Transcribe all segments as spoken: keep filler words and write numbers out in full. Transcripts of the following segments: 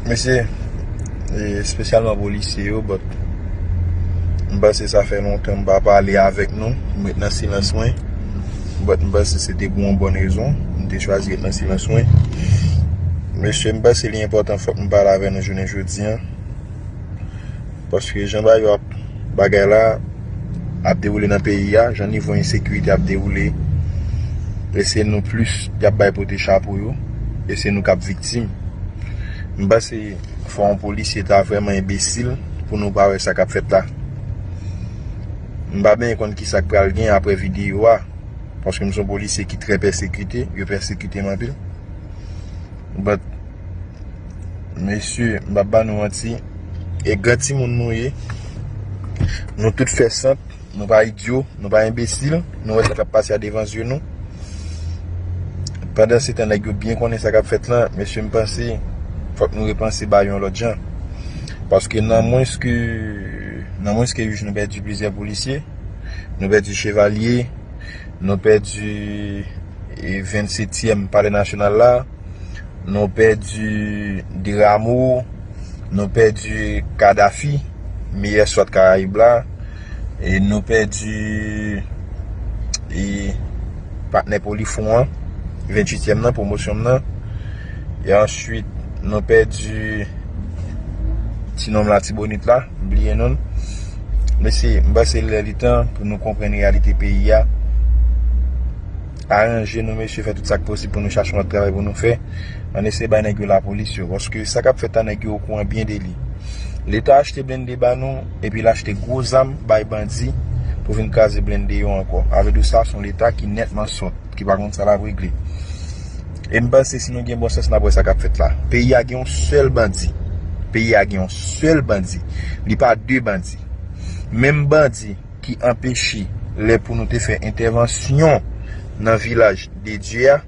Mesye, e espesyalman polisye yo, but m panse sa fè lontan m pa pale avèk nou, m ret nan silans mwen, but m panse se te pou yon bòn rezon m te chwazi ret nan silans mwen. Mesye, m panse li enpòtan fòk m pale avè nou jounen jodi a, paske jan bagay yo ap, bagay la ap dewoule nan peyi a, jan nivo ensekirite ap dewoule, e se nou plis y ap bay pote chapo yo, e se nou k ap viktim. M panse fò yon polisye ta vrèman enbesil pou nou pa wè sa k ap fèt la. M pa byen konn ki sa k pral gen apre videyo a, paske m se yon polisye ki trè pèsekite, yo pèsekite m anpil. But, mesye, m p ap ba nou manti, e gran timoun nou ye, nou tout fè sant, nou pa idyo, nou pa enbesil, nou wè sa k ap pase a devan zye nou. Pandan se tan, nèg yo byen konnen sa k ap fèt lan, mesye, m panse fòk nou repanse bagay yon lòt jan. Paske nan mwens ke, nan mwens ke uit jou, nou pèdi plizyè polisye, nou pèdi Chevalye, nou pèdi, e, vennsetyèm Palè Nasyonal la, nou pèdi Diramo, nou pèdi Kadafi, meyè swat Karayib la, e nou pèdi, e, patnè Polifront an, venntuityèm nan, pwomosyon m nan, e answit nou pèdi ti nonm Latibonit la, m bliye non l. Mesye, m panse lè li tan pou nou konprann reyalite peyi a. Aranje nou, mesye, fè tout sa k posib pou nou chache yon lòt travay pou nou fè. Ann eseye bay nèg yo lapolis yo, paske sa k ap fèt la, nèg yo okouran byen de li. Leta achte blende ba nou, epi l achte gwo zam bay bandi pou vin kraze blende yo ankò. A vle di sa, se yon Leta ki nètman sòt, ki pa konn sa l ap regle. E m panse si nou gen bon sans, n ap wè sa k ap fèt la. Peyi a gen yon sèl bandi. Peyi a gen yon sèl bandi. Li pa de bandi. Menm bandi ki anpeche lè pou nou te fè entèvansyon nan vilaj de Dye a.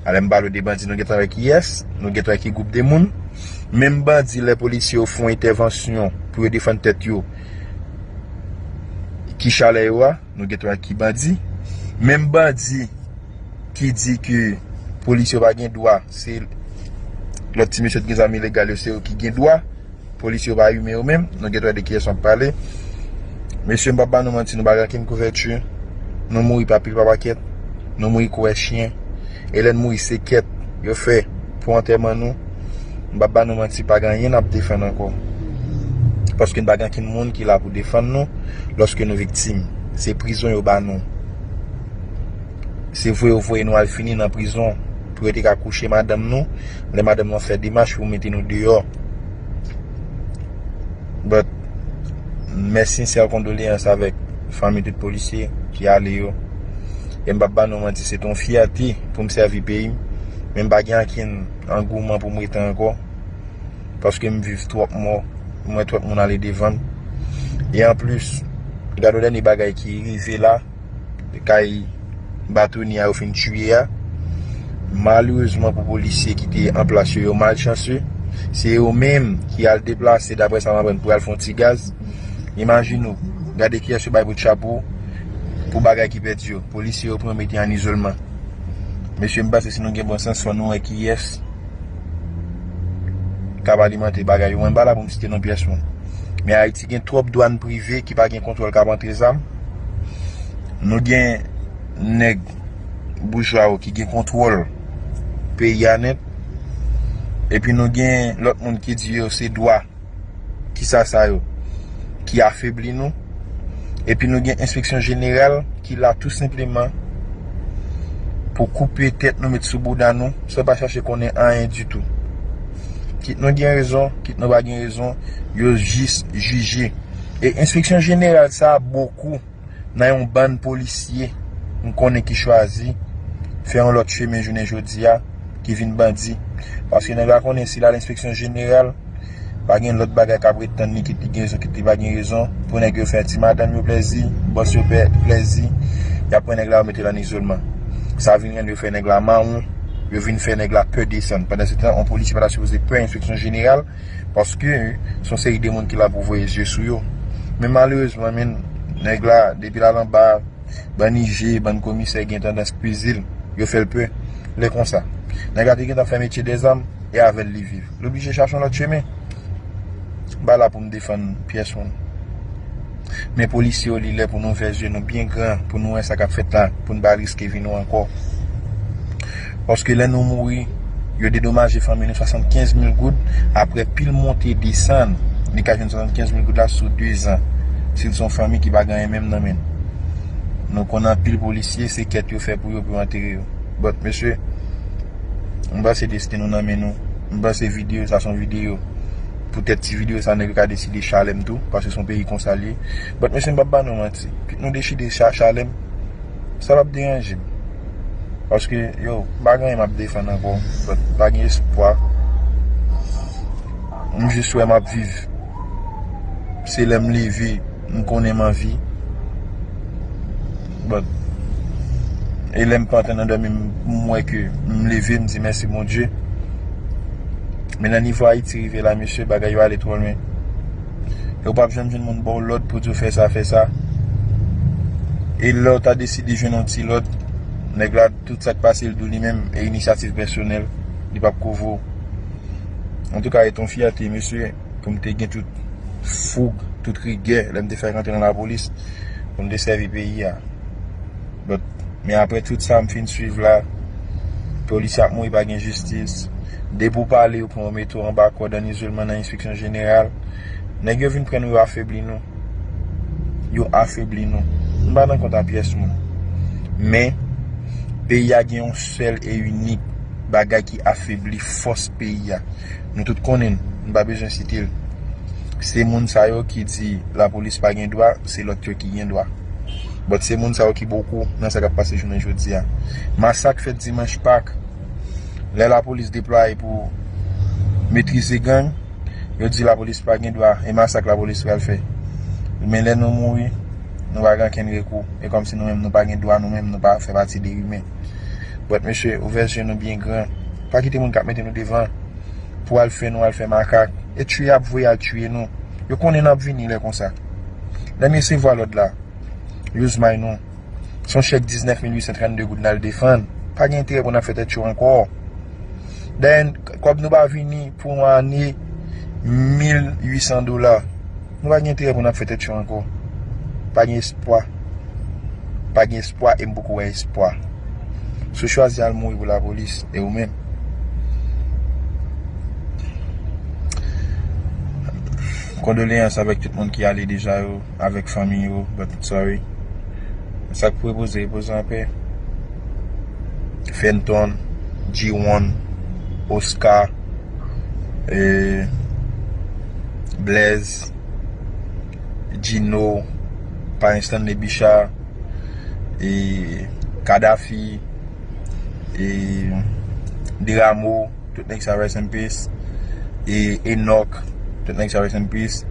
Alè m pale de bandi, nou gentan wè kiyès, nou gentan wè ki gwoup de moun. Menm bandi, lè polisye yo fè yon entèvansyon pou yo defann tèt yo, ki chalè yo a, nou gentan wè ki bandi. Menm bandi ki di ke polisye yo pa gen dwa, se lòt ti mesye ki gen zam ilegal yo, se yo ki gen dwa. Polisye yo pa imen yo menm, nou gentan wè de kiyès m ap pale. Mesye, m p ap ba nou manti, nou pa gen okenn kouvèti. Nou mouri pa pil pa pakèt, nou mouri kou wè chyen. E lè n mouri, se kèt yo fè pou antèman nou. M p ap ba nou manti, pa gen anyen n ap defann ankò. Paske n pa gen okenn moun ki la pou defann nou lòske nou viktim. Se prizon yo ba nou. Se voye yo voye nou al fini nan prizon pou yo te ka kouche madanm nou, lè madanm nou ap fè demach pou mete nou deyò. But, mes sincères condoléances avèk fanmi tout polisye ki ale yo. E m p ap ba nou manti, se te yon fyète pou m sèvi peyi m, men m pa gen ankenn angouman pou m rete ankò, paske m viv twòp mò, m wè twòp moun ale devan m. E anplis, gade yon dènye bagay ki rive la, kay Batoni a yo fin tiye a. Malerezman pou polisye ki te an plas yo, yo malchanse. Se yo menm ki al deplase, daprè sa m aprann, pou al fè yon ti gaz. Imajine w, gade kiyès yo bay bout chapo pou bagay ki pèdi yo. Polisye yo pran yo mete an izolman. Mesye, m panse si nou gen bon sans, fò nou wè kiyès k ap alimante bagay yo. Mwen pa la pou m site non pyès moun. Men Ayiti gen twòp dwàn prive ki pa gen kontwòl k ap antre zam. Nou gen nèg boujwa yo ki gen kontwòl peyi a nèt. Epi nou gen lòt moun ki di yo se dwa, kisa sa yo, ki afebli nou. Epi nou gen enspeksyon jeneral ki la tou senpleman pou koupe tèt nou, met sou bouda nou, san pa chache konnen anyen ditou. Kit nou gen rezon, kit nou pa gen rezon, yo jis jije. E enspeksyon jeneral sa a, bokou nan yon bann polisye m konnen ki chwazi fè yon lòt chemen jounen jodi a, ki vin bandi. Paske nèg la konnen si l al enspeksyon jeneral, pa gen lòt bagay k ap ret tann li, kit li gen rezon, kit li pa gen rezon, pou nèg yo fè ti madanm yo plèzi, bòs yo pè-, plèzi, y ap pran nèg la, yo mete l an izolman. Sa vin rann yo fè nèg la mawon, yo vin fè nèg la pè desann. Pandan se tan, yon polisye pa ta sipoze pè enspeksyon jeneral, paske se yon seri de moun ki la pou voye zye sou yo. Men malerezman, men, nèg la, depi l al anba, bann I G, bann komisè gen tandans kwize l, yo fè l pè. Lè konsa, nèg la te gentan fè metye dèzam, e avè l li viv. Li oblije chache yon lòt chemen. M pa la pou m defann pyès moun. Men polisye yo, li lè pou nou ouvè zye nou byen gran, pou nou wè sa k ap fèt la, pou n pa riske vi nou ankò. Paske lè nou mouri, yo dedomaje fanmi nou swasannkenz mil goud, apre pil monte desann, li ka jwenn swasannkenz mil goud la sou de zan, si l se yon fanmi ki pa gen anyen menm nan men l. Nou konn anpil polisye, se kèt yo fè pou yo, pou yo antere yo. But, mesye, m panse desten nou nan men nou. M panse videyo sa se yon videyo. Poutèt ti videyo sa, nèg yo ka deside chale m tou, paske se yon peyi konsa l ye. But, mesye, m p ap ba nou manti. Kit nou deside cha-, chale m, sa p ap deranje m. Paske, yo, m pa gen anyen m ap defann ankò. But, pa gen espwa. M jis wè m ap viv. Se lè m leve, m konnen m anvi. But, e lè m pa antre nan dòmi, m, m wè ke m leve, m di mèsi Bondye. Men nan nivo Ayiti rive la, mesye, bagay yo ale twò lwen. E w p ap janm jwenn moun ba w lòd pou di w fè sa, fè sa. E lè w ta deside jwenn yon ti lòd, nèg la, tout sa k pase l di w li menm, e inisyativ pèsonèl, li p ap kouvri w. Antouka, e t on fyète, mesye, pou m te gen tout foug, tout rigè, lè m te fèk antre nan lapolis, pou m te sèvi peyi a. But, men apre tout sa m fin swiv la, polisye ap mouri, pa gen jistis. Depi w pale, yo pran w mete w anba kòd, an izoleman, nan enspeksyon jeneral. Nèg yo vin pran nou, yo afebli nou. Yo afebli nou. M pa nan kont a pyès moun. Men, peyi a gen yon sèl e inik bagay ki afebli fòs peyi a. Nou tout konnen l, m pa bezwen site l. Se moun sa yo ki di lapolis pa gen dwa, se lòt yo ki gen dwa. But se moun sa yo ki bokou nan sa k ap pase jounen jodi a. Masak fèt dimanch Pak. Lè lapolis deplwaye pou metrize gang, yo di lapolis pa gen dwa, e masak lapolis pral fè. Men lè nou mouri, nou pa gen okenn rekou. E kòmsi nou menm nou pa gen dwa, nou menm nou pa fè pati de imen. But mesye, ouvè zye nou byen gran. Pa kite moun k ap mete nou devan pou al fè nou, al fè makak. E tiye y ap voye al tiye nou. Yo konnen n ap vini lè konsa. Lè n resevwa lòd la, use may nou. Se yon chèk diznèf mil uit san trannde goud n al defann. Pa gen enterè pou n ap fè tèt cho ankò. Dayè, kòb nou pa vini pou yon ane, mil uit san dola. Nou pa gen enterè pou n ap fè tèt cho ankò. Pa gen espwa. Pa gen espwa e m poko wè espwa. Si w chwazi al mouri pou lapolis, e ou menm? Kondoleyans avèk tout moun ki ale deja yo, avèk fanmi yo, but sorry. Sa k pou repoze, repoze anpè. Fenton, G one, Oscar, e, Blaze, Gino, Payen Stanley Bicha, e, Kadhafi, e, Deramo, tout nèg sa rest in peace. E Enoch, tout nèg sa rest in peace.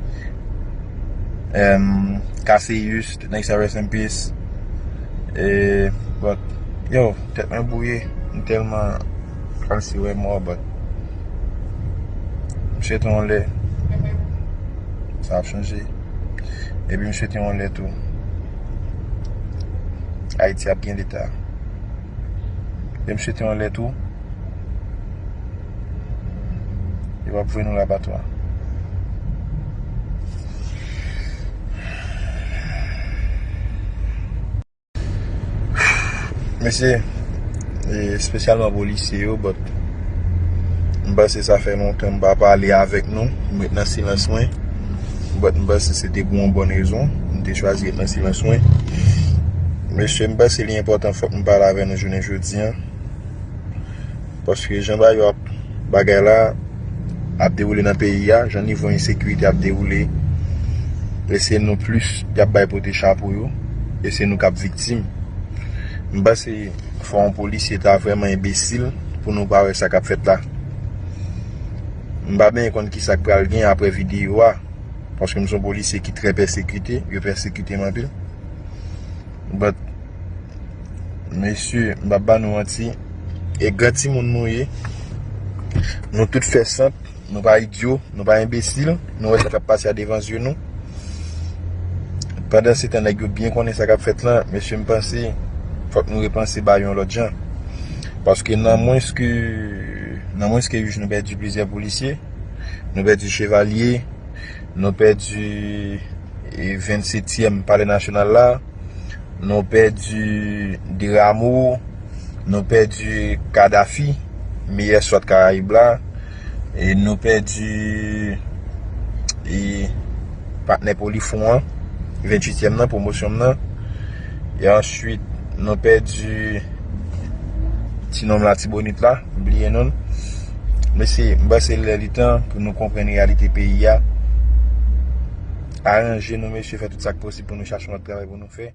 Em, Cassius, tout nèg sa rest in peace. E, but, yo, tèt mwen bwouye. M tèlman kòmsi wè mò, but m swete yon lè sa ap chanje. Epi m swete yon lè tou Ayiti ap gen leta. E m swete yon lè tou, yo p ap voye nou lapatwa. Mesye, e espesyalman polisye yo, but m panse sa fè lontan m pa pale avèk nou, m ret nan silans mwen. But m panse se te pou yon bòn rezon m te chwazi ret nan silans mwen. Mesye, m panse li enpòtan fòk m pale avè nou jounen jodi a. Paske jan bagay yo ap, bagay la ap dewoule nan peyi a, jan nivo ensekirite ap dewoule, e se nou plis y ap bay pote chapo yo, e se nou k ap viktim. M panse fò yon polisye ta vrèman enbesil pou nou pa wè sa k ap fèt la. M pa byen konn kisa k pral gen apre videyo a, paske m se yon polisye ki trè pèsekite, yo pèsekite m anpil. But, mesye, m p ap ba nou manti, e gran timoun nou ye. Nou tout fè sant, nou pa idyo, nou pa enbesil, nou wè sa k ap pase a devan zye nou. Pandansetan, nèg yo byen konnen sa k ap fèt lan, mesye, m panse fòk nou repanse bagay yon lòt jan. Paske nan mwens ke Nan mwens ke uit jou, nou pèdi plizyè polisye. Nou pèdi Chevalye. Nou pèdi, e, vennsetyèm Palè Nasyonal la. Nou pèdi Deramo. Nou pèdi Kadafi, meyè swat Karayib la. E nou pèdi, e, patnè Polifront an, venntuityèm nan, pwomosyon m nan. E answit, nou pèdi ti nonm Latibonit la, m bliye non l. Mesye, m panse lè li tan pou nou konprann reyalite peyi a. Aranje nou, mesye, fè tout sa k posib pou nou chache yon lòt travay pou nou fè.